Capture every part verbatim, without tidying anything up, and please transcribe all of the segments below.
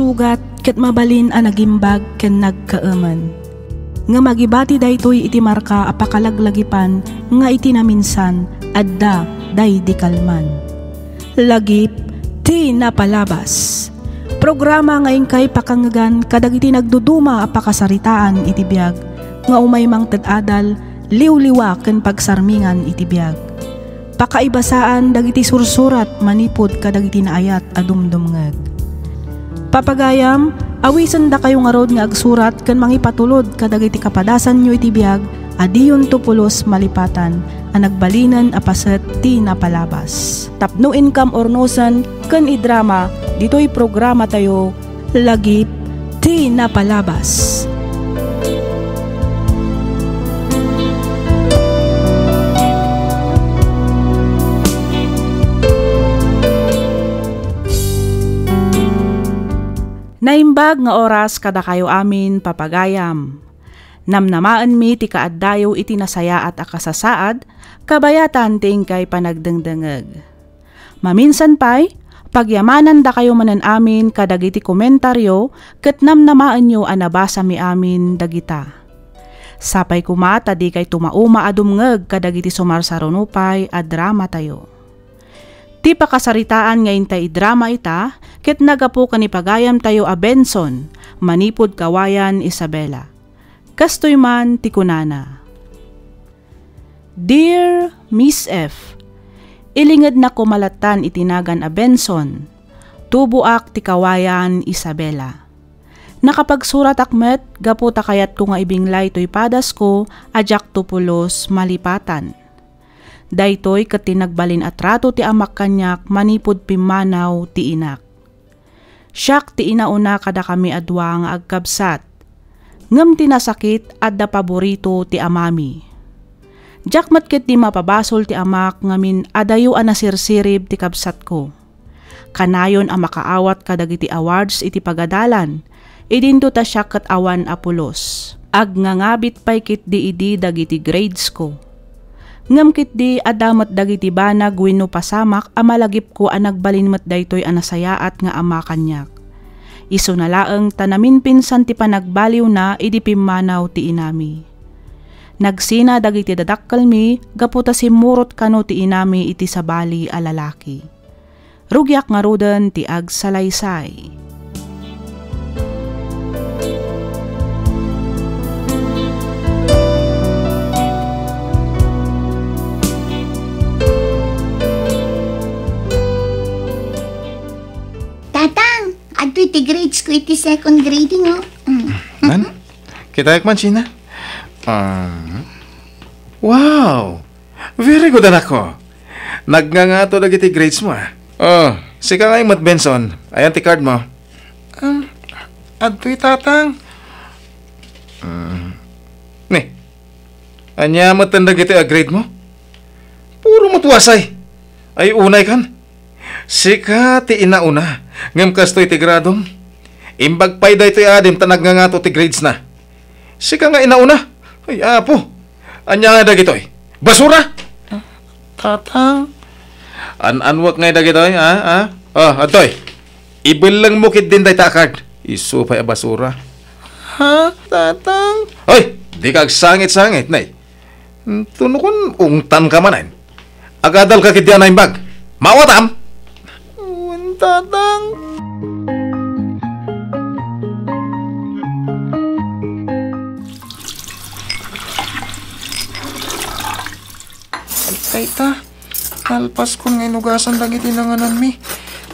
sugat ket mabalin a nagimbag ken nagkaemen. Ngem agibati daytoy iti marka a pakalaglagipan nga iti naminsan, adda daydi kalman. Lagip ti napalabas. Programa nga inkay pakangngegan kadagiti nagduduma a pakasaritaan iti biag nga umay mangted adal, liwliwa ken pagsarmingan iti biag. Pakaibasaan dagiti sursurat manipud kadagiti naayat a dumdumngeg. Papagayam, awisendakayo ngarud nga agsurat ken mangipatulod kadagiti kapadasanyo iti biag a diyonto pulos malipatan a nagbalinen a paset ti napalabas. Tapno inkam urnosen ken idrama ditoy programatayo, Lagip ti Napalabas. Naimbag nga oras kadakayo amin, papagayam. Namnamaenmi ti kaaddayo iti nasayaat a kasasaad, kabayatan ti inkay panagdengdengeg. Maminsan pay, pagyamanandakayo manen amin kadagiti komentario ket namnamaenyo a nabasami amin dagita. Sapay koma ta dikay tumauma a dumngeg kadagiti sumarsaruno pay a dramatayo. Ti pakasaritaan nga intay idrama ita ket naggapu ken ni pagayamtayo a Benson, manipud Kawayan, Isabela. Kastoy man ti kunana, "Dear Miss F, ilingednak koma lattan iti nagan a Benson, tuboak ti Kawayan, Isabela. Nakapagsuratak met gapu ta kayatko nga ibinglay toy padasko a diakto pulos malipatan. Daytoy ket ti nagbalin a trato ti amak kaniak manipud pimmanaw ti inak. Siak ti inauna kadakami a dua nga agkabsat. Ngem ti nasakit, adda paborito ti amami. Diak met ketdi mapabasol ti amak ngamin adayo a nasirsirib ti kabsatko. Kanayon a makaawat kadagiti awards iti pagadalan, idinto ta siak ket awan a pulos. Agngangabit pay ketdi idi dagiti gradesko. Ngem ketdi adda met dagiti banag wenno pasamak a malagipko a nagbalin met daytoy a nasayaat nga ama kaniak. Isuna laeng ta naminpinsan ti panagbaliwna idi pimmanaw ti inami. Nagsina dagiti dadakkelmi gapu ta simmurot kano ti inami iti sabali a lalaki. Rugiak ngaruden ti agsalaysay." Tatang, adtoy ti grades ko iti second grading, oh. Mm. Nan? Kitaek man, Sheena. Um, wow! Very good, anakko. Nagngangato dagiti grades mo, ah. Oh, sika ngay met, Benson. Ayan ti card mo. Ah, adtoy, Tatang. Mm. Ni, ania met dagiti a grade mo? Puro met wasay. Ay, unay kan. Sika ti inauna, ngem kastoy ti gradom. Imbag pay daytoy adim ta nagngangato ti gradesna. Sika nga inauna. Ay, apo. Ania nga dagitoy? Basura! Ah, Tatang. An-anwek ngay dagitoy, ha? Ha? Oh, adtoy. Ibelleng mo ketdin dayta a card. Isu pay a basura. Ha, Tatang? Hoy! Dika agsangit-sangit, nay. Hmm, tunukan ungtan ka manen. Agadal ka ketdi a naimbag. Maawatam? Wen, Tatang. Ay, ta. Nalpaskon nga inugasan dagiti nangananmi.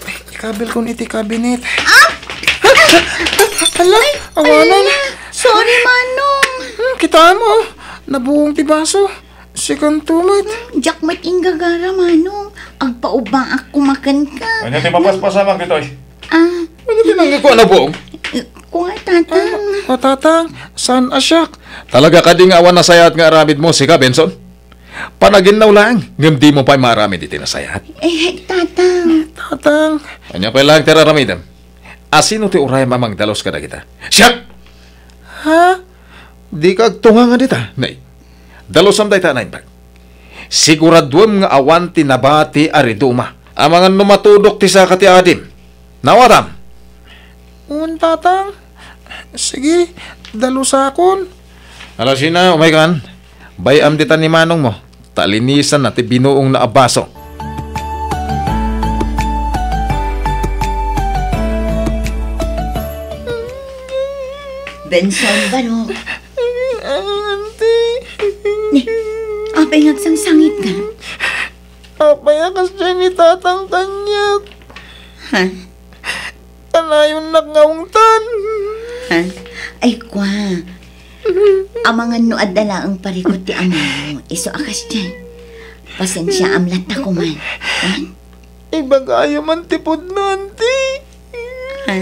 Ay, ikabilkon iti cabinet. Ah! Hala, ay, awanan. Ay, sorry, Manong. Hmm, kitam, oh. Nabuong ti baso. Sikanto met. Hmm, diak met inggagara, Manong. Agpaubbaak koma kenka. Ania ti mapaspasamak ditoy? Ah. Ania ti nangngegko a nabuong? Kua, Tatang. Ah, oh, Tatang, saan a siak? Talaga kadi nga awan nasayaat nga aramidmo, sika, Benson? Panaginnaw laeng, ngem dimo pay maaramid iti nasayaat. Eh, Tatang. Tatang. Ania pay laeng ti ar-aramidem? Asino ti urayem a mangdalus kadagita? Siak! Ha? Dika agtunga nga dita, nay. Dalusam dayta a naimbag. Siguraduem nga awan ti nabati a riduma. Amangan no matudok ti saka ti adim. Nawatam! Un, Tatang. Sige, dalusakon. Alasina, umaykan. Bay-am ditan ni manongmo, ta linisanna ti binuongna a baso. Benson, Barok. Auntie. Ni, apay nga agsangsangitka? Apay a kasdiay ni Tatang kaniak? Ha? Kanayonnak nga ungtan. Ha? Ay, kua. Amangan no adda laeng parikut ti amamo, isu a kasdiay. Pasensiaam latta koma. Wen? Ibagayo man ti pudno, Auntie. Ha?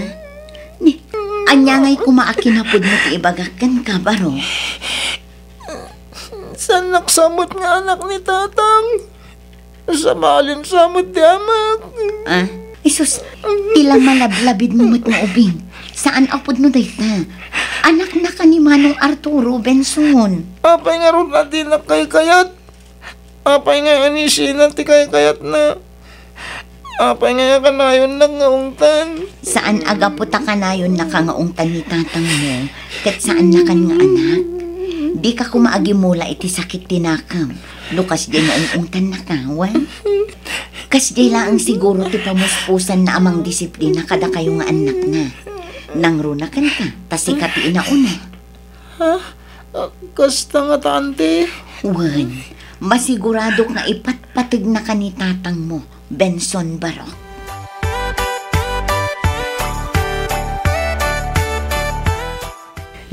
Ni, ania ngay koma a kinapudno ti ibagak kenka, Barok? Saannak sa met nga anak ni Tatang. Sabalin sa met ti amak. Ah, isus, ti la malablabidmo met nga ubing. Saan a pudno dayta. Anaknaka ni Manong Arturo, Benson. Apay ngarud a dinak kaykayat? Apay nga anisina ti kaykayatna? Apay nga kanayonnak nga ungtan? Saan a gapu ta kanayonnaka nga ungtan ni tatangmo, ket saannakan nga anak? Dika koma agimula iti sakit ti nakem no kasdiay nga ung-ungtannaka, wen? Kasdiay laeng siguro ti pamuspusanna a mangdisiplina kadakayo nga annakna. Nangruna kenka, ta sika ti inauna. Ha? Ah, kasta ngata, Auntie? Wen, masiguradok nga ipatpategnaka ni tatangmo, Benson Barok.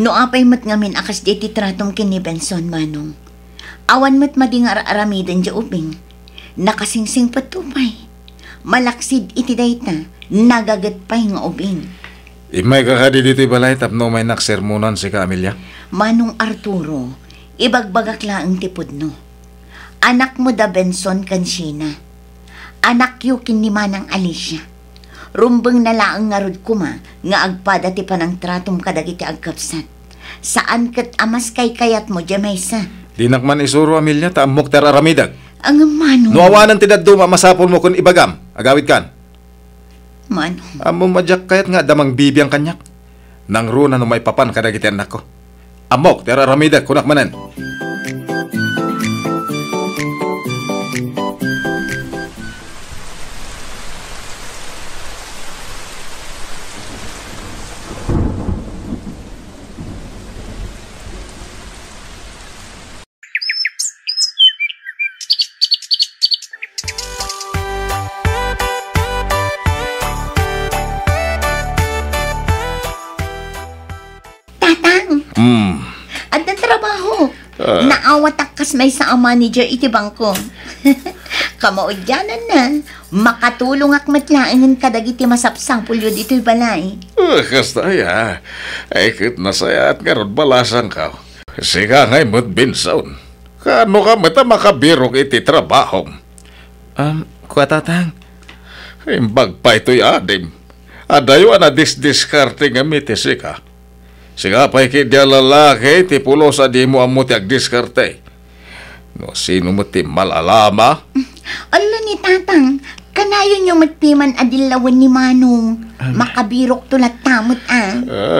No apay met ngamin a kasdiay ti tratom ken ni Benson, Manong, awan met madi nga ar-aramiden diay ubing. Nakasingsingpetto pay. Malaksid iti dayta, nagaget pay nga ubing. Immayka kadi ditoy balay tapno umaynak sermonan sika, Amelia? Manong Arturo, ibagbagak laeng ti pudno. Anakmo da Benson ken Sheena. Anakyo ken ni Manang Alicia. Rumbengna laeng ngarud koma nga agpada ti panangtratom kadagiti agkabsat. Saan ket a maskaykayatmo diay maysa. Dinak man isuro, Amelia, ta ammok ti ar-aramidek. Ngem, Manong. No awanen ti dadduma a masapulmo ken ibagam, agawidkan. Manong. Ammom a diak kayat nga adda mangbibiang kaniak. Nangruna no maipapan kadagiti annakko. Ammok ti ar-aramidek, kunak manen. Tatang! Hmm. Adda trabaho. Ah. Naawatak kas maysa a manager iti bangko. Kamaudiananna, makatulongak met laengen kadagiti masapsapulyo ditoy balay. Ah, kasta aya. Ay, ket nasayaat ngarud balasangko. Sika ngay met, Benson. Kaano ka met a makabirok iti trabahom? Um, kua, Tatang. Imbag pay toy adim. Adayo a nadisdiskarte ngem iti sika. Sika pay ketdi a lalaki ti pulos a dimo ammo ti agdiskarte. No sino met ti mal-alama? Ala ni Tatang, kanayonyo met piman a dillawen ni Manong. Am. Makabirokto latta met a.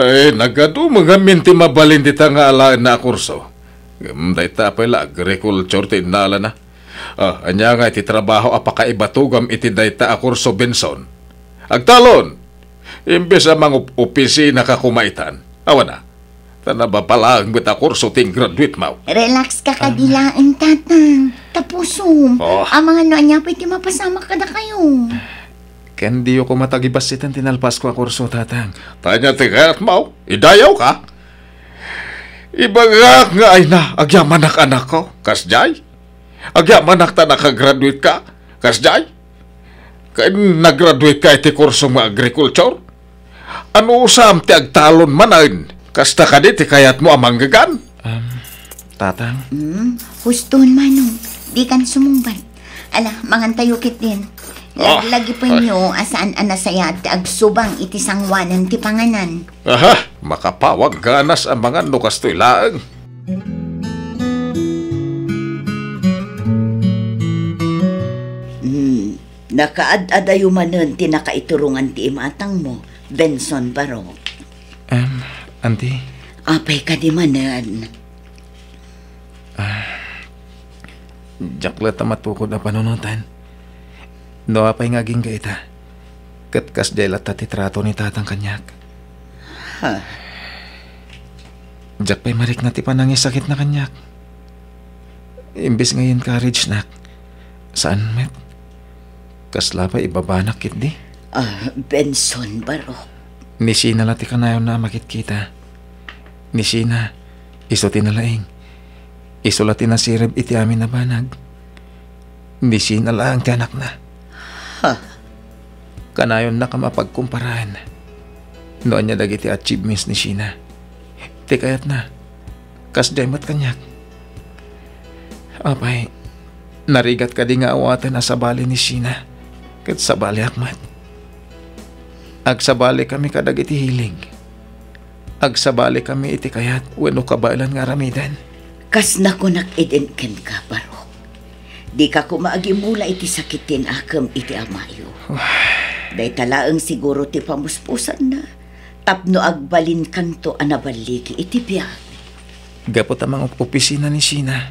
Ay, nagadu met ngamin ti mabalin dita nga alaenna a kurso. Ngem dayta pay la agriculture ti innalana. Ah, ania ngay ti trabaho a pakaibatogam iti dayta a kurso, Benson? Agtalon! Imbes a mangopisina ka koma itan. Awan a. Ta nababalaeng met a kurso ti graduate mo. Relax ka kadi laeng, Tatang. Tapusom. Oh. Amangan no ania pay ti mapasamak kadakayo. Ken diyo koma tagibassiten ti nalpasko a kurso, Tatang. Ta ania ti kayatmo? Idayaw ka? Ibagak nga ayna, agyamanak, anakko. Kasdiay? Agyamanak ta nakagraduate ka? Kasdiay? Ken nagraduate ka iti kurso nga agriculture? Anusam ti agtalon manen? Kasta kadi ti kayatmo a manggegan? Um, Tatang? Hmm, huston, Manong. Dikan sumungbat. Ala, mangantayo ketdin. Ah, laglagipenyo a saan a nasayaat ti agsubang iti sangoanan ti panganan. Aha, makapawag ganas a mangan no kastoy laeng. Hmm, nakaad-adayo manen ti nakaiturongan ti imatangmo Benson, Barok. Em, Auntie? Apay kadi manen? Diak latta matukod a panunoten. No apay nga agingga ita, ket kasdiay latta ti trato ni Tatang kaniak. Ha? Diak pay marikna ti panangisakitna kaniak. Imbes nga i-encourage-nak, saan met. Kasla pay ibabanak ketdi. Ah, Benson, Barok. Ni Sheena la ti kanayonna a makitkita. Ni Sheena, isu ti nalaing. Isu la ti nasirib iti amin a banag. Ni Sheena laeng ti anakna. Ha? Kanayonnakon a pagkumparaen no ania dagiti achievements ni Sheena. Ti kayatna, kasdiay met kaniak. Apay, narigat kadi nga awaten a sabali ni Sheena ket sabaliak met? Agsabalikami kadagiti hilig. Agsabalikami iti kayat wenno kabaelan nga aramiden. Kas nakunak idin kenka, Barok. Dika koma agimula iti sakit ti inakem iti amayo. Dayta laeng siguro ti pamuspusanna tapno agbalinkanto a naballigi iti biag. Gapu ta mangopisina ni Sheena.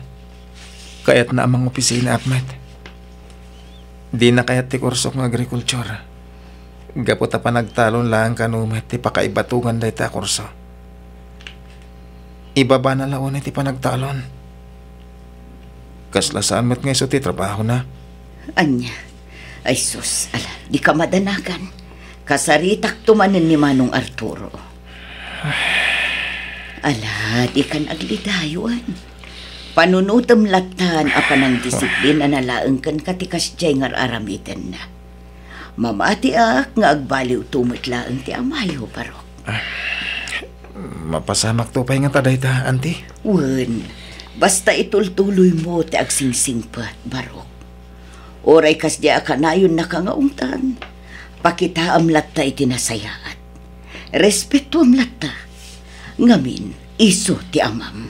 Kayatna a mangopisinaak met. Dina kayat ti kursok nga agrikultura. Gapu ta panagtalon laeng kano met ti pakaibatongan dayta a kurso. Ibabana la unay ti panagtalon. Kasla saan met nga isu ti trabahona. Ania? Ay sus, ala, dika madanagan. Kasaritakto manen ni Manong Arturo. Ala, dikan aglidayon. Panunotem lattan a panangdisiplina na laeng kenka ti kasdiay nga ar-aramidenna. Mamatiak nga agbaliwto met laeng ti amayo, Barok. Mapasamakto pay ngata dayta, Auntie? Wen, basta itultuloymo ti agsingsingpet, Barok. Uray kasdiay a kanayonnaka nga ungtan, pakitaam latta iti nasayaat. Respetoam latta. Ngamin, isu ti amam.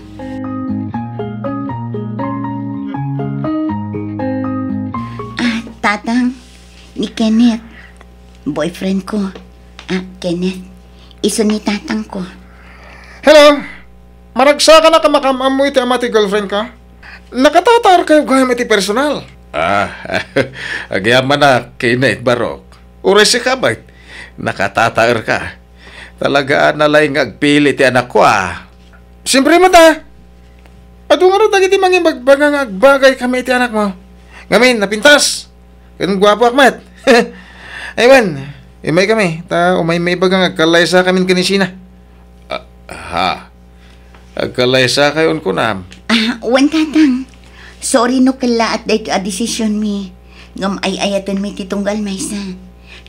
Ah, Tatang, ni Kenneth, boyfriend ko. Ah, Kenneth, isu ni Tatang ko. Hello! Maragsakanak a makaam-ammo iti ama ti girlfriend ka? Nakatataerkayo gayam iti personal. Ah, agyamanak, Kenneth, Barok. Uray sika met, nakatataerka. Talaga a nalaing nga agpili ti anakko, ah. Siempre met, ah. Adu ngarud dagiti mangibagbaga nga agbabaykami iti anakmo. Ngamin, napintas. Ken guapoak met. Ay, wen, immay kami, ta umay maibaga nga agkallaysakamin ken ni Sheena. Ah, ha? Agkallaysakayon kunam? Ah, wen, Tatang. Sorry no kellaat daytoy a desisionmi. Ngem ay-ayatenmi ti tunggal maysa.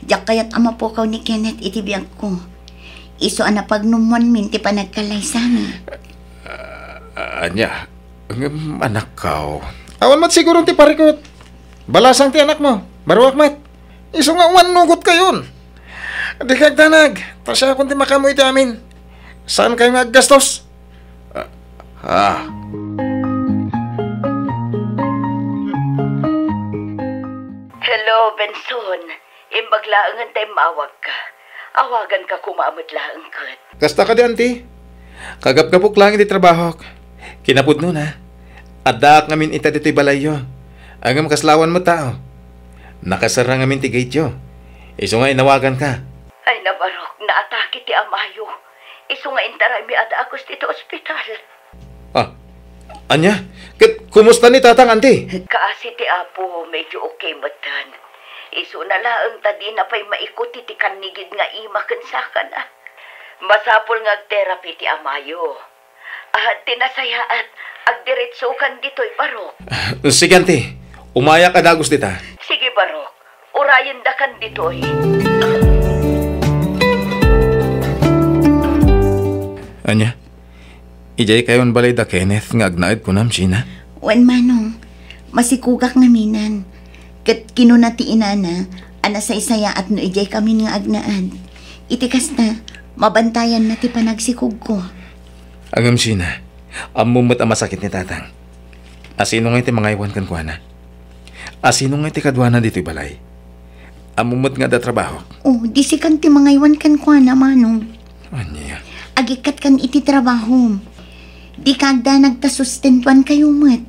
Diak kayat a mapukaw ni Kenneth iti biagko. Isu a napagnumoanmin ti panagkallaysami. Ah, ania? Ngem anakko. Awan met siguro ti parikut. Balasang ti anakmo. Baruak met. Isu nga umannugot kayon. Dika agdanag, ta siakon ti makaammo iti amin. Saan kayo nga aggastos? Ah, ah. Hello, Benson. Imbag laengen ta immawagka. Awaganka koma met laeng ket. Kasta kadi, Auntie? Kagapgapok laeng iti trabahok. Kinapudnona, addaak ngamin ita ditoy balayyo. Ngem kasla awan met tao. Nakasarra ngamin ti gateyo. Isu nga inawaganka. Ay, nabarok, naatake ti amayo. Isu nga intaraymi a dagus ditoy ospital. Ah, ania? Ket kumusta ni Tatang, Auntie? Kaasi ti Apo, medyo okay metten. Isuna laeng ta dina pay maikut iti kannigid nga ima ken sakana. Masapul nga ag-therapy ti amayo. Ah, ti nasayaat, agdiretsokan ditoy, Barok. Sige, Auntie. Umayak a dagus dita. Sige, Barok. Urayendakan ditoy. Ania? Idiay kayon balay da Kenneth nga agnaed kunam, Sheena? Wen, Manong. Masikugak ngaminan. Ket kinuna ti inana a nasaysayaat no idiay kamin nga agnaed. Iti kasta, mabantayanna ti panagsikugko. Ngem, Sheena, ammom met a masakit ni Tatang. Asino ngay ti mangaywan kenkuana? Asino ngay ti kaduana ditoy balay? Ammom met nga adda trabahok. Oh, di sikan ti mangaywan kenkuana, Manong. Ania? Agikkat kan iti trabahom. Dika agdanag ta sustentuankayo met.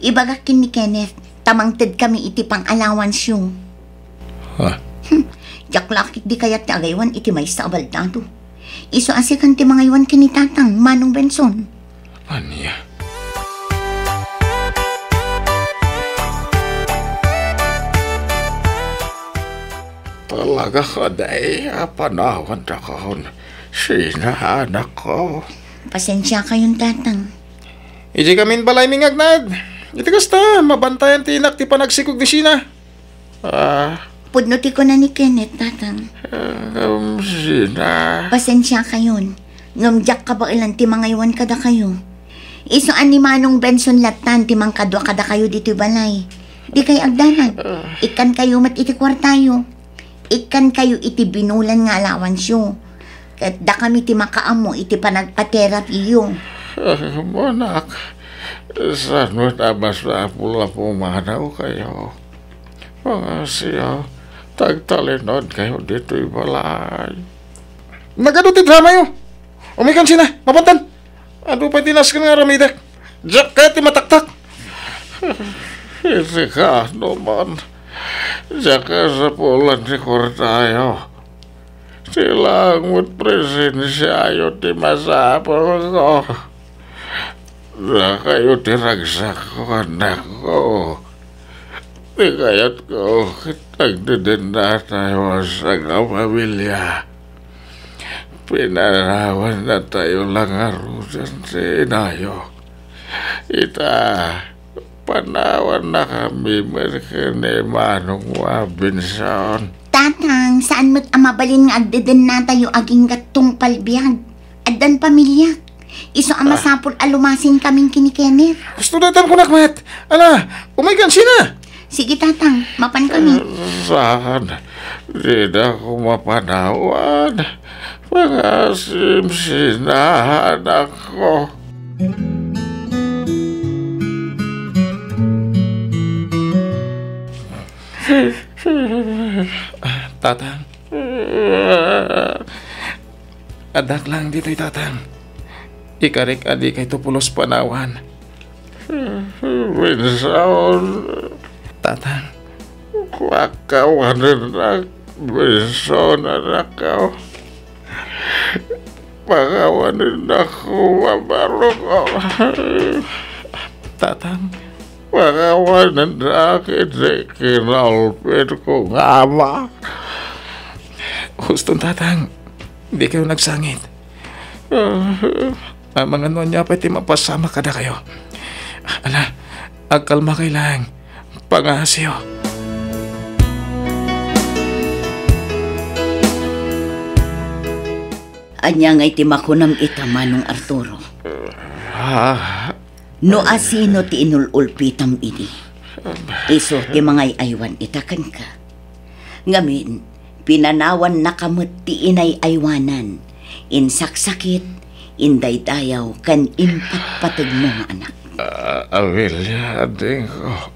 Ibagak ken ni Kenneth, ta mangtedkami iti pang-allowanceyo. Ha? Hmm, diak la ketdi kayat ti agaywan iti maysa a baldado. Isu a sikan ti mangaywan ken ni Tatang, Manong Benson. Ania? Talaga kadi a panawan dakon, Sheena, anakko. Pasensiakayon, Tatang. Idiay kamin balaymi nga agnaed. Iti kasta, mabantayan ti inak ti panagsikog ni Sheena. Ah. Pudno ti kuna ni Kenneth, Tatang. Ah, um, Sheena. Pasensiakayon, ngem diak kabaelan ti mangaywan kadakayo. Isu a ni Manong Benson lattan ti mangkadua kadakayo ditoy balay. Dikay agdanag. Ah. Ikkankayo met iti kuartayo. Ikkankayo iti binulan nga allowanceyo. Ket dakami ti makaammo iti panagpaterapyo. Ah, anak, saan met a masapul a pumanawkayo? Pangasio, tagtalinaedkayo ditoy balay. Nagadu ti dramayo? Umaykan, Sheena, mapantan. Adu pay ti nasken nga aramidek. Diak kayat ti mataktak. Iti kaano man, diak kasapulan ti kuartayo. Ti laeng met presensiayo ti masapulko. Dakayo ti ragsakko, anakko. Ti kayatko ket agdedennatayo a sangapamilia. Pinanawannatayo la ngaruden ti inayo. Ita, panawannakami met ken ni Manong Benson. Tatang, saan met a mabalin nga agdedennatayo agingga tungpal biag? Addan pamiliak. Isu a masapul a lumasinkamin ken ni Kenneth. Husto daytan kunak met. Ala, umaykan, Sheena. Sige, Tatang. Mapankami. Saan? Dinako mapanawan. Pangasim, Sheena, anakko. Tatang. Addak lang ditoy, Tatang. Ikarik a dikayto pulos panawan. Benson. Tatang. Pakawanennak, Benson, anakko. Pakawanennak, babarok. Tatang. Pakawanennak iti kinaulpitko nga ama. Huston, Tatang. Dikayo nagsangit. Amangan no ania pay ti mapasamak kadakayo. Ala, agkalmakay laeng. Pangaasiyo. Ania ngay ti makunam ita, Manong Arturo? Ah. No asino ti inul-ulpitam idi, isu ti mangay-aywan ita kenka. Ngamin, pinanawannaka met ti inay-aywanan, insaksakit, indaydayaw, ken impatpategmo nga anak. Ah, Amelia, adingko.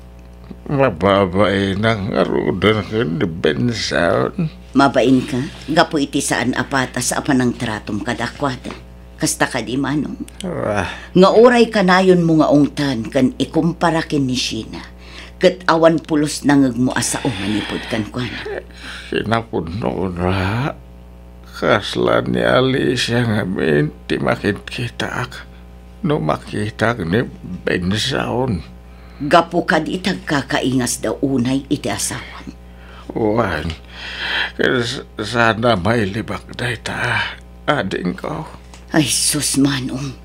Mababainak ngaruden ken ni Benson. Mabainka, gapu iti saan a patas a panangtratom kadakuada. Kasta kadi, Manong? Ah. Nga uray kanayonmo nga ungtan ken ikumpara ken ni Sheena, ket awan pulos nangegmo a sao manipud kenkuana. Kinapudnona, kasla ni Alicia ngamin ti makitkitaak no makitak ni Benson. Gapu kadi ta agkakaingasda unay iti asawam. Wen, kas-, sana mailibak dayta, adingko. Ay sus, Manong.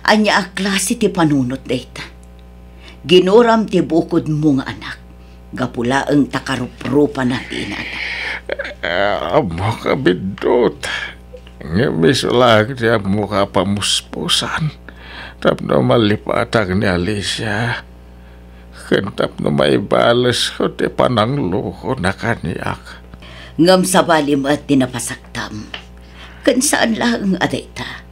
Ania a klase ti panunot dayta? Ginuram ti bukodmo nga anak, gapu laeng ta karuprupana ti inana. Ah, ammoka, biddut. Ngem isu laeng ti ammoka a pamuspusan tapno malipatak ni Alicia. Ken tapno maibalesko ti pananglokona kaniak. Ngem sabali met ti napasaktam. Ken saan laeng a dayta.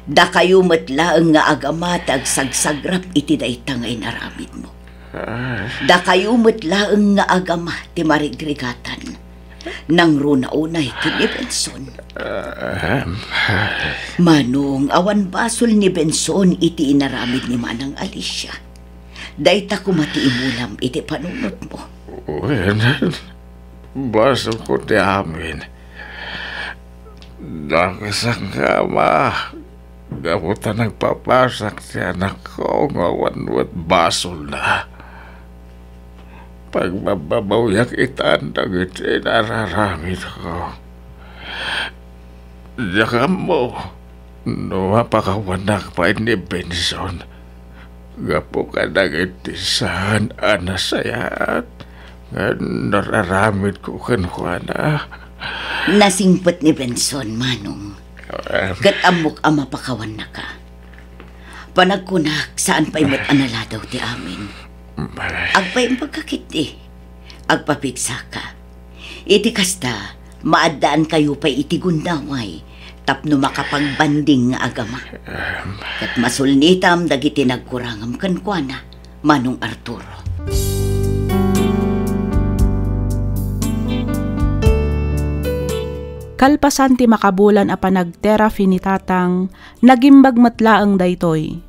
Dakayo met laeng nga agama ti agsagsagrap iti dayta nga inaramidmo. Dakayo met laeng nga agama ti marigrigatan. Nangruna unay ken ni Benson. Manong, awan basol ni Benson iti inaramid ni Manang Alicia. Dayta koma ti imulam iti panunotmo. Wen, basolko ti amin. Nakasanka, ama, gapu ta nagpapasak ti anakko nga awan met basolna. Pagbabbabawiak itan dagiti nararamidko. Diak ammo no mapakawanak pay ni Benson gapu kadagiti saan a nasayaat nga nararamidko kenkuana. Nasingpet ni Benson, Manong. Em. Ket ammok a mapakawannaka. Panagkunak, saan pay met a naladaw ti amin. Em. Agpaimbagka ketdi. Agpapigsaka. Iti kasta, maaddaankayo pay iti gundaway tapno makapagbanding nga agama. Em. Ket masulnitam dagiti nagkurangam kenkuana, Manong Arturo. Kalpasan ti makabulan a panagterapi ni Tatang, nagimbag met laeng daytoy.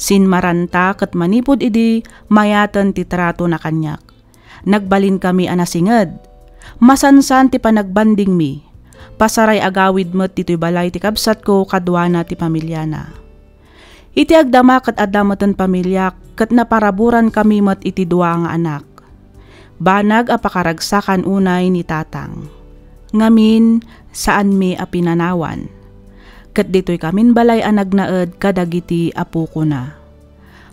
Sinmaranta ket manipud idi, mayaten ti tratona kaniak. Nagbalinkami a nasinged. Masansan ti panagbandingmi. Pasaray agawid met ditoy balay ti kabsatko kaduana ti pamiliana. Iti agdama ket adda meten pamiliak ket naparaburan kami met iti dua nga anak. Banag a pakaragsakan unay ni Tatang. Ngamin, saanmi a pinanawan. Ket ditoy kamin balay a nagnaed kadagiti apokona.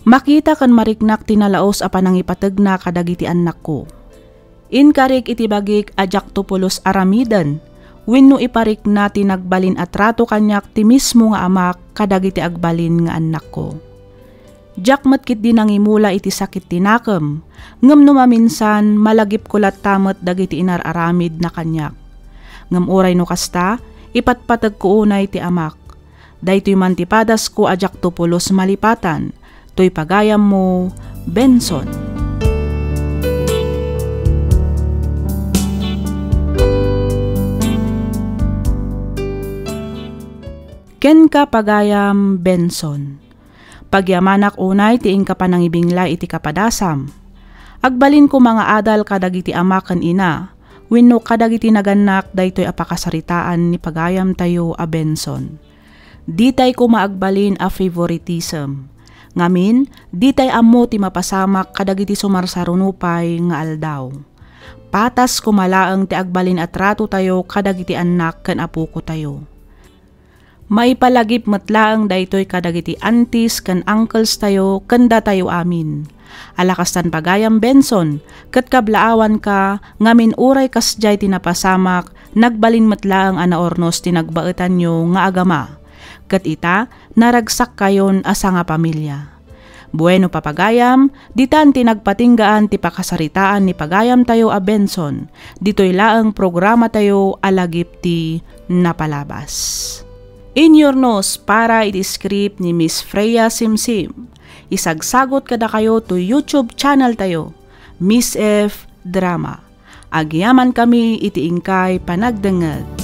Makita ken mariknak ti nalaus a panangipategna kadagiti annakko. Inkarik iti bagik a diakto pulos aramiden wenno iparikna ti nagbalin a trato kaniak ti mismo nga amak kadagiti agbalin nga annakko. Diak met ketdi nangimula iti sakit ti nakem, ngem no maminsan, malagipko latta met dagiti inar-aramidna kaniak. Ngem uray no kasta, ipatpategko unay ti amak. Daytoy man ti padasko a diakto pulos malipatan. Toy pagayammo, Benson. Kenka, pagayam Benson. Pagyamanak unay ti inka panangibinglay iti kapadasam. Agbalin koma nga adal kadagiti ama ken ina, wenno kadagiti nagannak daytoy a pakasaritaan ni pagayamtayo a Benson. Ditay koma agbalin a favoritism. Ngamin, ditay ammo ti mapasamak kadagiti sumarsaruno pay nga aldaw. Patas koma laeng ti agbalin a tratotayo kadagiti annak ken apokotayo. Maipalagip met laeng daytoy kadagiti aunties ken uncles tayo ken datayo amin. Ala kastan pagayam Benson, ket kablaawanka ngamin uray kasdiay ti napasamak, nagbalin met laeng a naurnos ti nagbaetanyo nga agama. Ket ita, naragsakkayon a sangapamilia. Bueno, papagayam, ditan ti nagpatinggaan ti pakasaritaan ni pagayamtayo a Benson. Ditoy laeng programatayo a lagip ti napalabas. Inyurnos para iti script ni Miss Freya Simsim. Isagsagot kadakayo to YouTube channel tayo, Miss F Drama. Agyamankami iti inkay panagdengngeg.